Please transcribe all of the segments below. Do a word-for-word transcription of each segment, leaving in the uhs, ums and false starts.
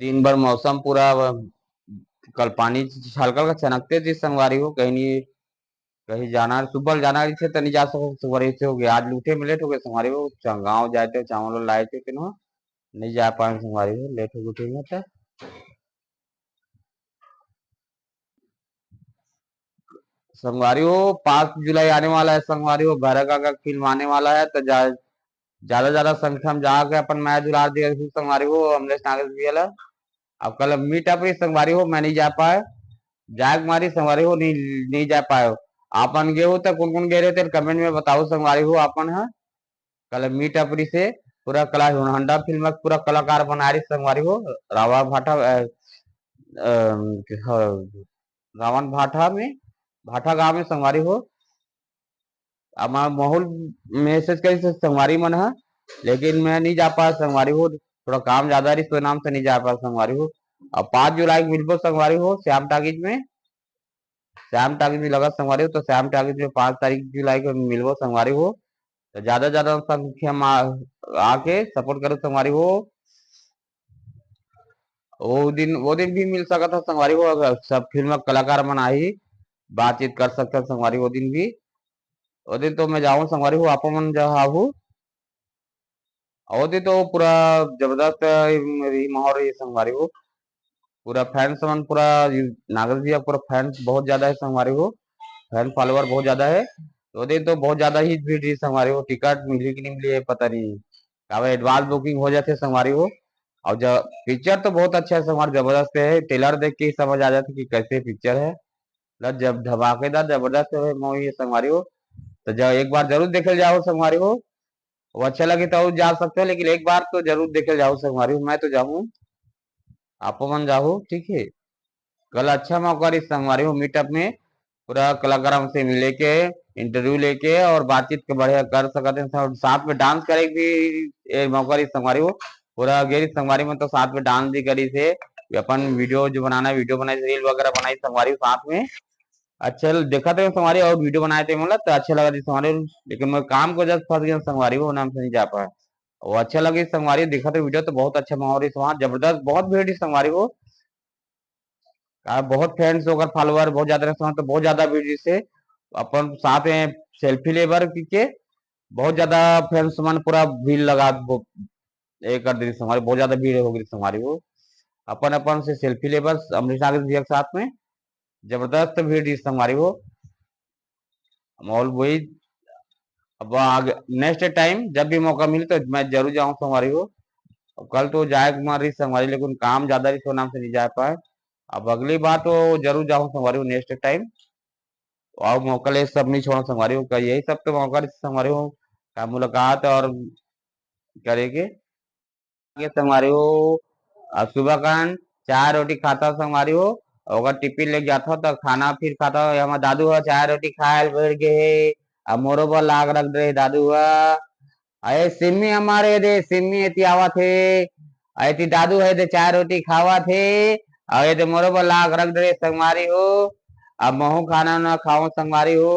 दिन भर मौसम पूरा, कल पानी हल्का हल्का चनकते जी संगवारी हो, कहीं नहीं, कहीं जाना, सुबह जाना रहिथे त नहीं जा सकत संगवारी हो, आज उठे में लेट हो गए संगवारी हो, चा-, गाँव जाए थे, चावल लाए थे, तेन नहीं जा पाए संगवारी हो, लेट हो गए उठे में। तो संगवारी हो, पाँच जुलाई आने वाला है संगवारी हो, भैरा काका फिल्म आने वाला है, तो जा-, ज्यादा ज्यादा संख्या में जाके अपन मया दुलार दिया संगवारी हो, अमलेश नागेश भैया ला। अब कल मीट अप रही संगवारी हो, मैं नहीं जा पाए, जाए मारी संगवारी हो, नहीं, नहीं जा पाए। आपन गे हो तो कौन कौन गे रहे तेरे कमेंट में बताओ संगवारी हो। आपन ह कल मीट अप रही से पूरा कला होंडा फिल्म के पूरा कलाकार बना रही संगवारी हो, रावण भाटा, अ, अ, ह-, रावण भाटा में, भाटा गांव में संगवारी हो। अब मैं माहौल मैसेज करी से संगवारी मन ह, लेकिन मैं नहीं जा पाया संगवारी हो, थोड़ा काम ज्यादा रही तो नाम से नहीं जा पाया संगवारी हो। अब पाँच जुलाई को मिलबो संगवारी हो श्याम टाकीज में, श्याम टाकीज में लगा संगवारी हो, तो श्याम टाकीज में पाँच तारीख जुलाई को मिलबो संगवारी हो। तो ज्यादा ज्यादा संख्या में आ-, आके सपोर्ट करो संगवारी हो। वो दिन, वो दिन भी मिल सकत है संगवारी हो, अगर सब फिल्म कलाकार मन आही, बातचीत कर सकत है संगवारी। वो दिन भी, वो दिन तो मैं जाऊँ संगवारी हो, आप मन जहाँ आहू, वो दिन तो पूरा जबरदस्त रही माहौल रही संगवारी हो। पूरा फैंस मन पूरा यू-, नागेश भैया पूरा फैंस बहुत ज्यादा है संगवारी हो, फैन फॉलोअर बहुत ज्यादा है। वो दिन तो बहुत ज्यादा ही भीड़ रही संगवारी हो, टिकट मिली कि नहीं मिली है पता नहीं, काबर एडवांस बुकिंग हो जाते संगवारी हो। और जब पिक्चर तो बहुत अच्छा है संगवारी, जबरदस्त है, ट्रेलर देख के ही समझ आ जाते कि कैसे पिक्चर है। मतलब जब धमाकेदार जबरदस्त है मूवी है संगवारी हो, तो जब एक बार जरूर देखे जाओ संगवारी हो। वो अच्छा लगे तो जा सकते हो, लेकिन एक बार तो जरूर देखे जाओ संगवारी हो, मैं तो जाऊँ, आप मन जाहू, ठीक है। कल अच्छा मौका रही संगवारी हो, मीटअप में पूरा कलाकार से मिले के, इंटरव्यू लेके और बातचीत के बढ़िया कर सकते हैं। साथ, साथ में डांस करे भी एक मौका रही संगवारी हो, पूरा गेरी संगवारी में तो साथ में डांस भी करी से, अपन वीडियो जो बनाना है, वीडियो बनाई, रील वगैरह बनाई संगवारी हो साथ में। अच्छा देखा थे संगवारी और वीडियो बनाए थे, मतलब तो अच्छा लगा थी संगवारी, लेकिन मैं काम को जब फंस गया संगवारी, वो नाम से नहीं जा पाया। वो अच्छा लगे संगवारी, देखा थे वीडियो तो बहुत अच्छा माहौल रही संगवारी, जबरदस्त, बहुत भीड़ रही संगवारी हो। का बहुत फैंस ओकर फॉलोअर बहुत ज्यादा रहे, तो बहुत ज्यादा भीड़ से अपन साथ में सेल्फी लेबर के बहुत ज्यादा फैंस मन पूरा भीड़ लगा वो ये कर दी संगवारी, बहुत ज्यादा भीड़ हो गई संगवारी हो। अपन अपन से सेल्फी लेबर अमरीश नागेश भैया के साथ में जबरदस्त भीड़ रही संगवारी हो। माहौल वही, अब आगे नेक्स्ट टाइम जब भी मौका मिले तो मैं जरूर जाऊँ संगवारी हो। अब कल तो जाए के मन रही संगवारी, लेकिन काम ज्यादा रही तो नाम से नहीं जा पाए। अब अगली बार तो जरूर जाऊँ संगवारी हो नेक्स्ट टाइम। और मौका ले सब नहीं छोड़ा संगवारी हो, यही सब तो मौका रही संगवारी हो का मुलाकात और करे के। आगे संगवारी हो, अब सुबह कन चाय रोटी खाता संगवारी हो, ओकर टिफिन लेके जाता तो खाना फिर खाता। ये हमार दादू ह चाय रोटी खाए ल बैठ गए हे, अब मोरो बर लाग रख दे दादू ह। अरे सिम्मी हमारे दे, सिम्मी एती आवत हे, एती दादू है दे चाय रोटी खावत हे, और ये दे मोरो बर लाग रख दे संगवारी हो। अब महू खाना ना खाऊं संगवारी हो।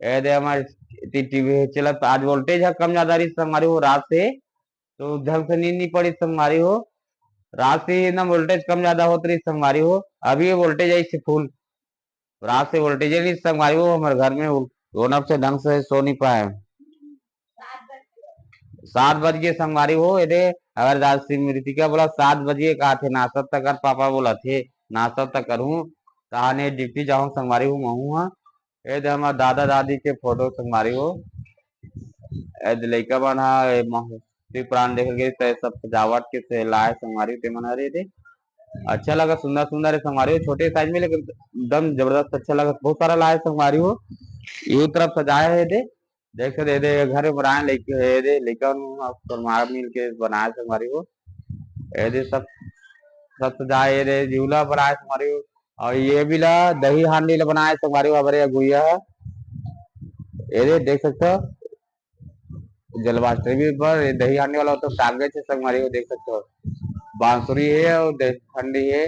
ये दे हमारे टीवी चलत, आज वोल्टेज है कम ज्यादा रही संगवारी हो रात से, तो ढंग से नींद नहीं पड़ी संगवारी हो। रात से ही एकदम वोल्टेज कम ज्यादा होत रही संगवारी हो। अभी ये वोल्टेज आई से फुल, रात से वोल्टेज नहीं संगवारी हो, हमारे घर में वो रौनक से ढंग से सो नहीं पाए। सात बज गए संगवारी हो, ये दे अगर दास स्मृतिका बोला सात बजे का थे नाश्ता तक कर, पापा बोला थे नाश्ता तक करूँ, कहाने ड्यूटी जाऊँ संगवारी हो, महू हाँ। ये दे हमारे दादा दादी के फोटो संगवारी हो, ए दे लइका मन ह, ए मह-, शिव पुराण देखे गे, ते सब सजावट के से लाए संगवारी हो, ते मन हरे दे। अच्छा लगा, सुंदर सुंदर है संगवारी हो, छोटे साइज में, लेकिन एकदम जबरदस्त अच्छा लगा। बहुत सारा लाए संगवारी हो, ये तरफ सजाए है दे, देख सकते, ये दे घर में बनाए लइका, ये दे लइका मन ह, मार मिल के बनाए संगवारी हो। ये दे सब, सब सजाए, ये दे झूला बनाए संगवारी हो। और ये भी ला दही हांडी ला बनाए संगवारी हो, हमारे गुइया है। ये दे देख सकते हो, जन्माष्टमी पर ये दही हांडी वाला तो टांगे छे संगवारी हो, देख सकते हो। बांसुरी है और दही हांडी है।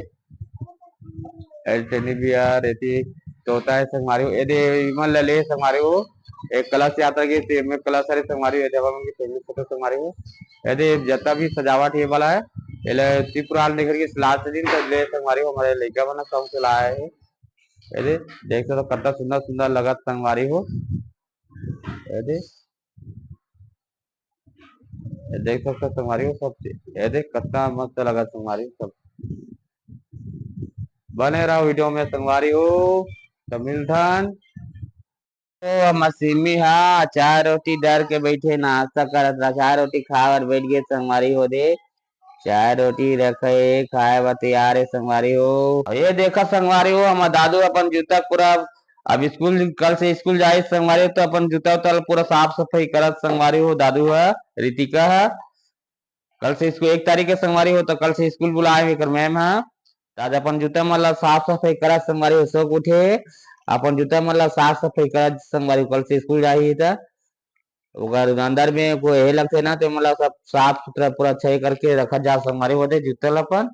ए, टेडी बियर, एती तोता है संगवारी हो। एदे इमन ल ले संगवारी हो। एक कलश यात्रा के ते में कलश हरे संगवारी हो, एदे हमन के फैमिली फोटो संगवारी हो। एदे जता भी सजावट ये वाला है, एला त्रिपुरा ले निकल के लास्ट दिन तक ले संगवारी हो, हमर लइका मन ह शौक से लाए हे। ये दे, देख सकथो कतना सुंदर सुंदर लगत संगवारी हो। ये दे, ये देख सकथो संगवारी हो सब चीज। ये दे कतना मस्त लगत संगवारी हो सब। बने रहो वीडियो में संगवारी हो, तो मिलथन। तो हमर सिमी हा चाय रोटी धर के बैठे, नाश्ता करत रहा, चाय रोटी खाए बर बैठ गे संगवारी हो दे। चाय रोटी रखे खाए बर तैयार हे संगवारी हो। अउ ये देखा संगवारी हो, हमर दादू अपन जूता पूरा, अब स्कूल, कल से स्कूल जाही संगवारी हो, तो अपन जूता उता ल पूरा साफ सफाई करत संगवारी हो दादू ह, रितिका ह। कल से स्कूल, एक तारीख के संगवारी हो, तो कल से स्कूल बुलाए हे एकर मैम ह। त आज अपन जूता मन ला साफ सफाई करत संगवारी हो, सो के उठे, अपन जूता मन ला साफ सफाई करत संगवारी हो, कल से स्कूल जाही त ओकर अंदर में कोई हे लगथे ना, तो मतलब सब साफ सुथरा पूरा अच्छाई करके रखत जा संगवारी हो दे जूता ला अपन।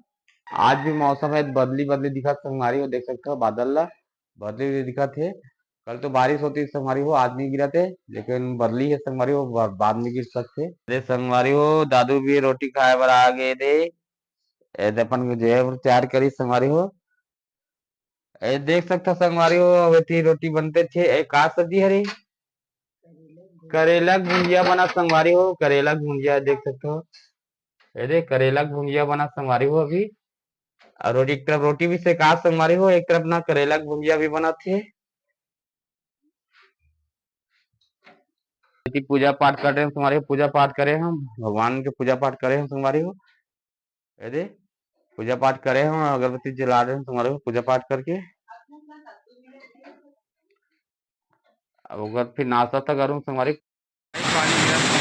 आज भी मौसम हे बदली बदली दिखत संगवारी हो, देख सकथो बादल ला, बदली बदली दिखत हे। कल तो बारिश होती संगवारी हो, आज नहीं गिरत हे, लेकिन बदली हे संगवारी हो, बा-, बाद में गिर सकथे। दे संगवारी हो, दादू भी रोटी खाए बर आ गे दे। ए दे अपन जेब तैयार करी संगवारी हो। ए देख सकथो संगवारी हो, अउ एती रोटी बनते थे। ए का सब्जी हरे? करेला के भुंजिया बना संगवारी हो, करेला के भुंजिया देख सकथो। ए दे करेला के भुंजिया बना संगवारी हो अभी। अउ रोटी, एक तरफ रोटी भी सेका संगवारी हो, एक तरफ ना करेला के भुंजिया भी बनत हे। एती पूजा पाठ कर रहे हैं संगवारी हो, पूजा पाठ करे हम, भगवान के पूजा पाठ करे हम संगवारी हो। ए दे पूजा पाठ करे हम, अगरबत्ती जला रहे हैं संगवारी हो, पूजा पाठ करके। अब ओकर फिर नाश्ता तो करूँ संगवारी। पानी गिरा